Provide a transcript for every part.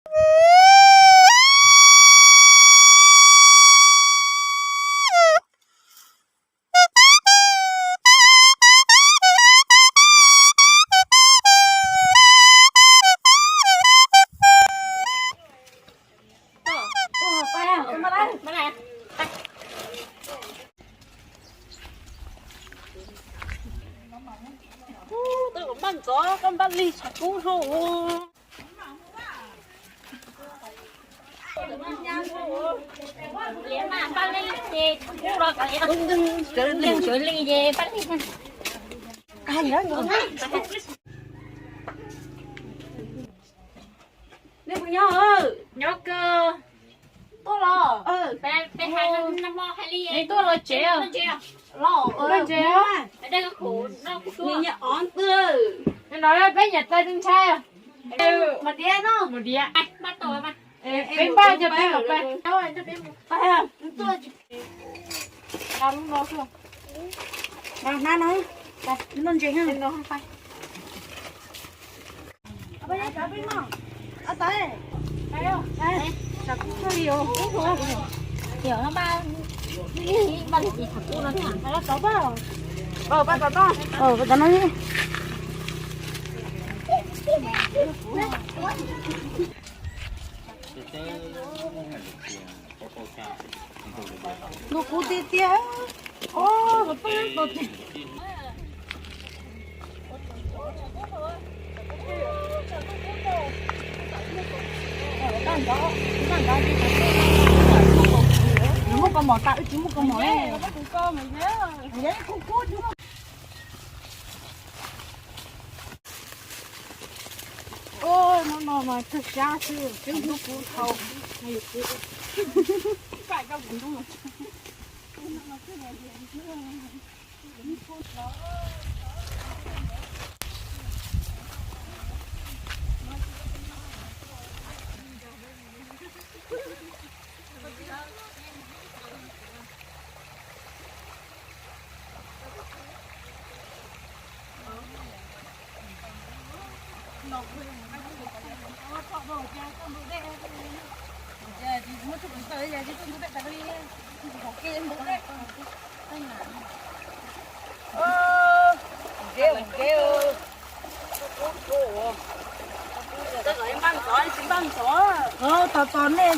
Twb npaj ntxov koj npaj lig tshav kub dhau. Nej puas nyob? Nyob kawg. Tuaj los? Peb hais no, neb tuaj los tsev os. Los tsev os. Nws nyiam ob ntwg. No peb nyiam txais ntshai. Mus diam no. Mus diam. Peb npaj cov peb kom peb. Hnab no, noj ntses no. Ntuj kub tiag tiag. Nws muaj kaus mom tas, wb tsis muaj kaus mom. Hnub no mas kawg sab xwb, peb hnub kuv tau. Tos tos nej.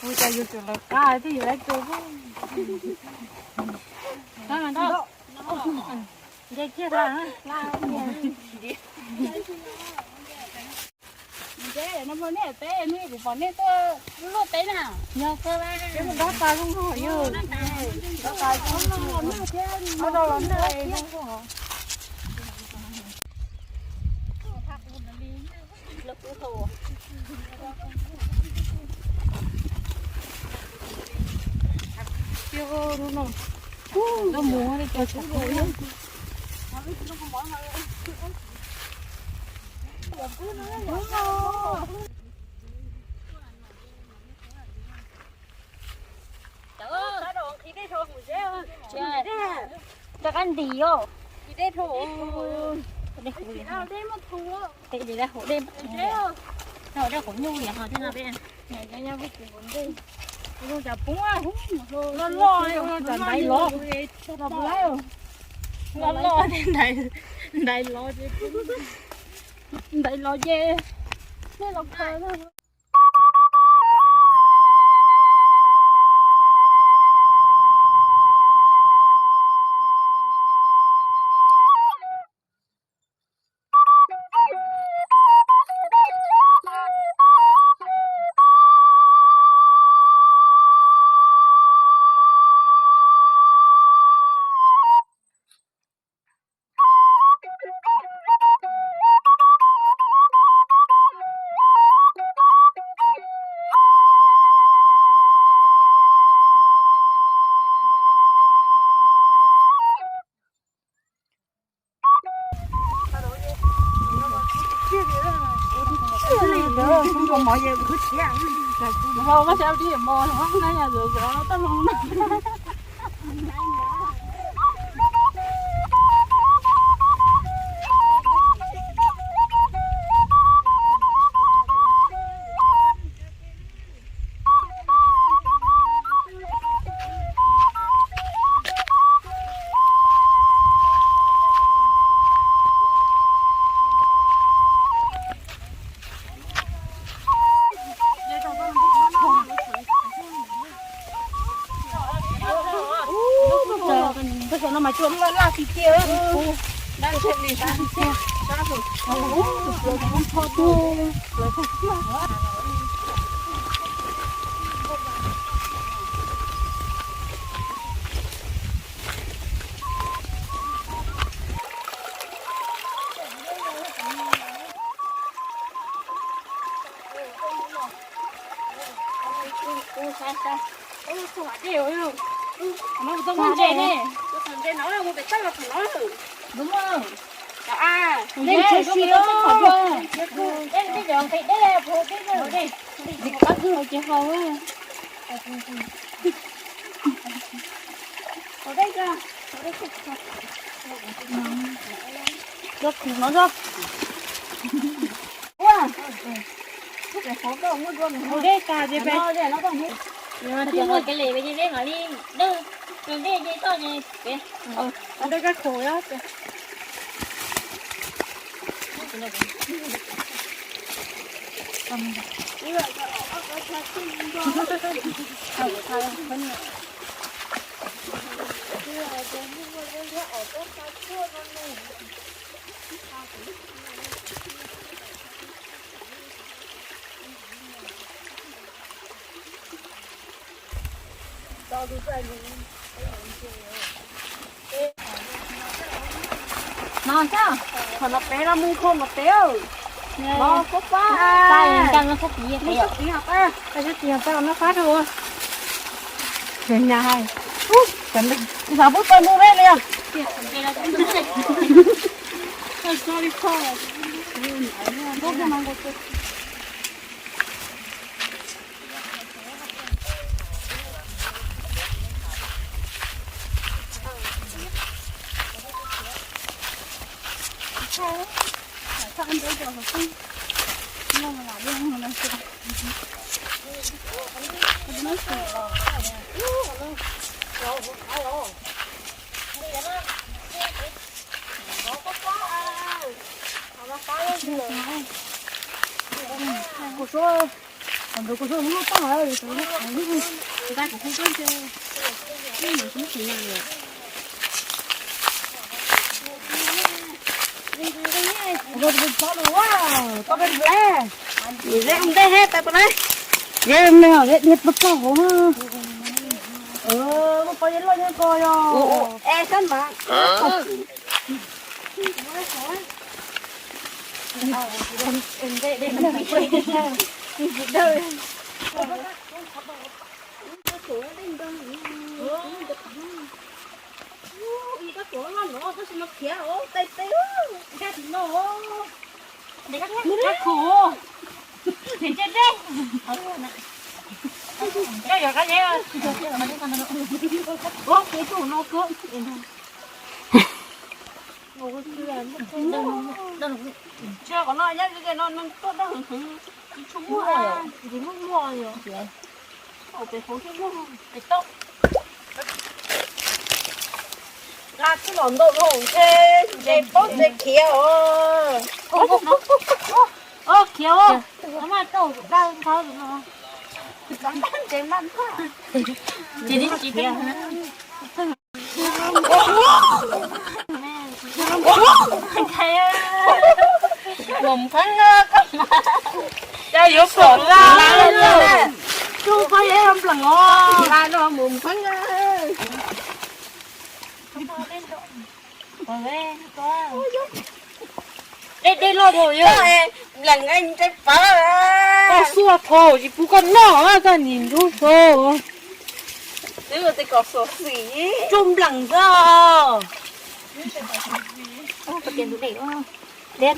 Mus cas yus tsum lawv qab thiab yus lawv tus. Nce kiag. Nce no, nej peb, nej kuv pom nej tuaj luaj teb na. Yog kawg, peb mus dob tas zoo no yog. Dob tas zoo no, no los noj. Rov qab nti os. Dej huv li, dej huv li, dej qhov nyuj li ho thiab no peb. Cas poob loj loj, cas ntaiv lov, loj loj thiab, ntaiv lov ces, ntaiv lov ces nej los khaws na. Tab sis no mas cua laj laj tiag tiag. No xwb, qhov no peb no mus kho no peb. No fab fab, mus txog tid hos pab, txog tid hos pab no fab rau. Ces nyaj hais, ub, xav pub tau mus peb li os. Ntej he, pab pab na. Zeb me os, zeb diag pab pab hauv. Muaj pab zeb loj nyob ko yog. Es sab mas. Ua ke tus no kawg. Tsua kom no nyob ze no neeg tuaj dawb heev heev, tsis tshua muaj, tsis muaj muaj yom. Pem hauv thiaj muaj pem tauj. Nqa txuj lom ntau los ntshe ntses paub ntses khiav os. Khiav os, mas tau dawb ntawd no. Ntses maj maj. Ces tsis khiav. Mus pheeb na, koj mas. Cas yuav pom nqa, tsuj koj yeej nplees os. Nqa no mus pheeb na. Dej dej loj dhau yog. Nplees nqa ntses pov. Koj xuaj thaum tsis pub koj noj, koj nim ntub xwb. Twb ua tej kom xyuam xim. Tsuj nplees xwb. Dej.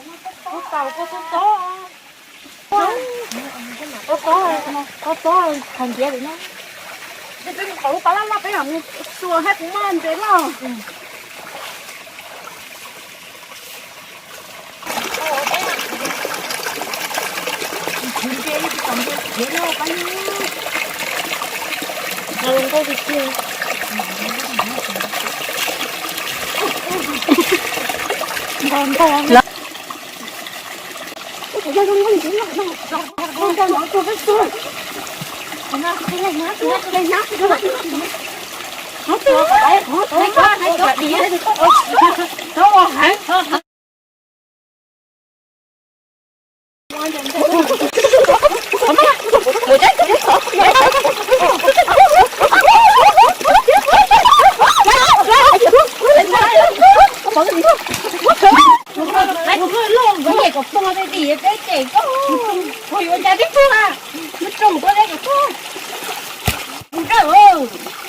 Ua tau koj tob tob, tob tob, tob tob, qhov ntiav lawm no. Peb mus qhov lub pas laj laj peb mam mus txuas thiab kuv muaj ntses loj.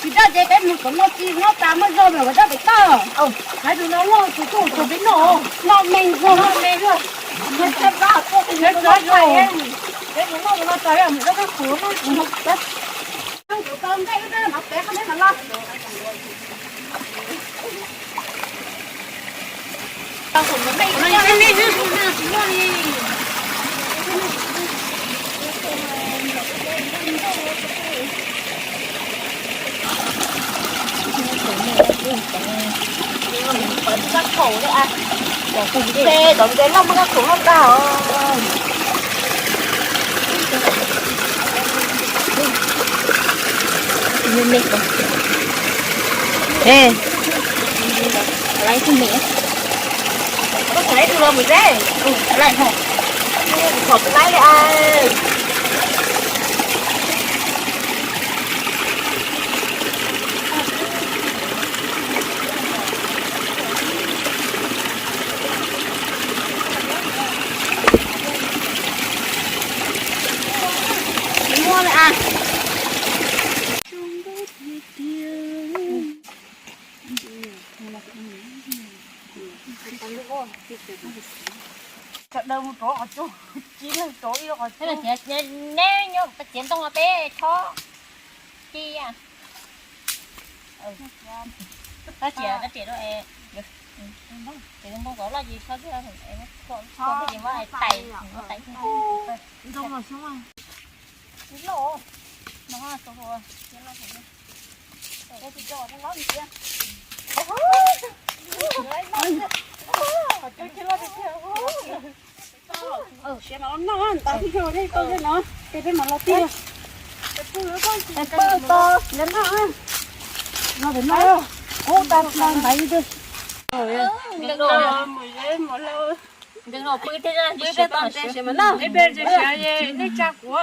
Tsis daj ces peb mus tom no tsis noj tas muaj zog mas ua dab pem toj. Hais tus no loj tus tuaj tus peb noj, noj me zog, noj me zog. Peb mus noj tus no tas mus dab peb qhuav noj. Ces tom ntses loj muaj kab khuam loj tag os. Ê, laiv tus me, koj txhais tus los mus seb, laiv ho, khuam tus laiv li as. Tsis muaj li as. Sawv daws mus rov qhov tsua, cia li rov ib qhov tsua. Neb nyob txiav ntoo peb chob ci. Tab sis tab sis ces ntoo kom loj ces chob thiab, muab tais, muab tais. Ntoo los xyoob. Tsis loj, no, tsis loj. Siav mam los noj, ntaus tib zoo li koj no, ces peb mam los tij. Peb to, siav noj, no pem no, ub tas tas ntaiv li twg. Ntawm no pw thiab, pw thiab tau ntses siav mas noj. Ib pliag ntses siav nej tsa kuv.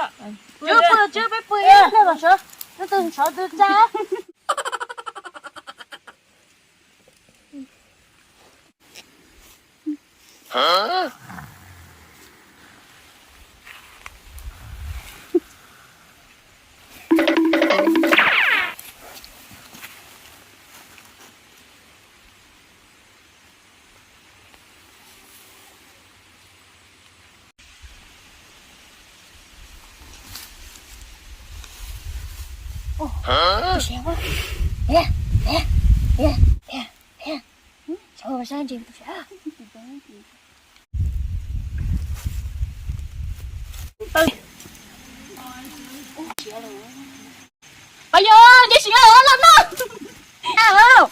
Tswb pw, tswb peb pw ib pliag los sawv, twb twg ntshov twg tsa. Ov, yog ntshe siav loj no. Siav loj.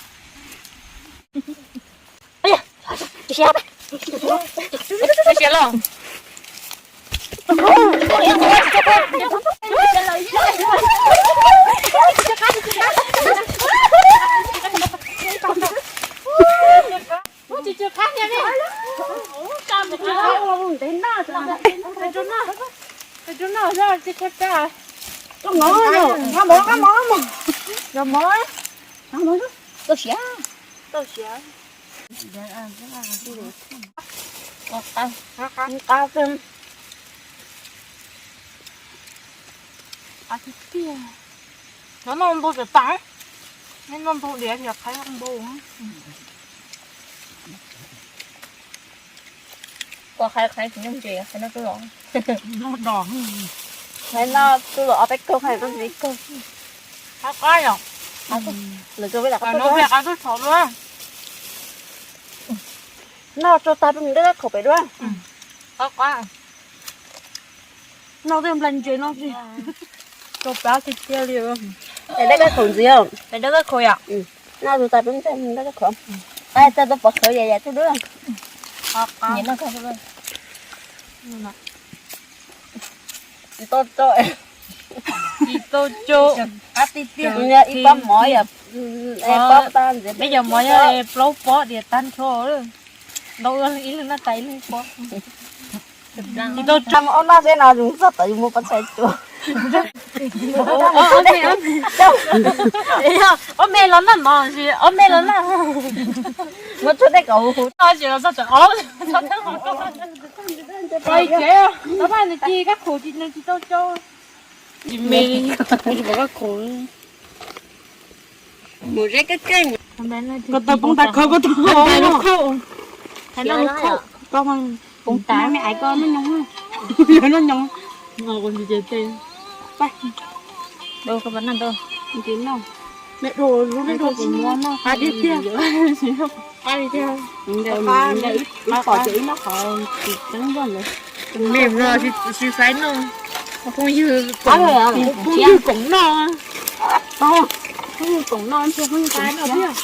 Tsis tsw qab thiab ne. Ntev na, ntev na, ntev na, tsis tsw qab. Nqa mov, nqa mov, nqa mov. Nqa mov, nqa mov. Tau siav, tau siav. Nqa, nqa, nqa. Cov noj ntau tas tas, noj ntau diav thiaj qhaiv ntau. Pom qhaiv qhaiv tsis nyob ntses, qhaiv noj tub los. Noj dos. Qhaiv noj tub los ob peb kaug, qhaiv noj ntses ib kaug. Qab qab yom. Lawv kawg peb lam qab tuaj. Noj tso tas peb mus dab dab khaum pem dua. Qab qab. Noj tej nplai ntses no xwb. Rau plab tiag tiag li. Pem dab dab khaum ntxiv. Pem dab dab khaum yom. Noj tso tas peb mus dab dab khaum. Qab txog tuaj pov khawv yam yam tuaj dua. Tsis tau tso. Tsis tau tso. Qab tiag tiag. Ib pob mov yom. Ib pob tag ntxiv. Peb cov mov yog plaub pob dias tag nrho. Ntau ib leeg noj tas ib leeg pob. Tsis tau tso. Ob noj xwb no yus txog tom yus mus pov txhais cua. Ob me los noj mov, ob me los noj. Muab tshuaj tej kom huv huv. Tsis los txog tom ob. Pais kev, tau paj nws ci kab khaum tsis, nws tsis tau tso. Tsis me li, tsis pom kab khaum. Mus zeb kab kab. Koj tau poob tas khawv, koj tau poob tas khawv. Koj poob tas me aiv koj noj nyoos. Noj nyoos. Pais. Ntxiv noj. Me dua lub me dua tsis muab noj. Qab tiag tiag. Qab tiag. Ib pom ces ib noj qhov tsis tseeb npog lawm. Me no tsis faib noj. Phooj ywg, phooj ywg koom noj. Phooj ywg koom noj, phooj ywg koom noj.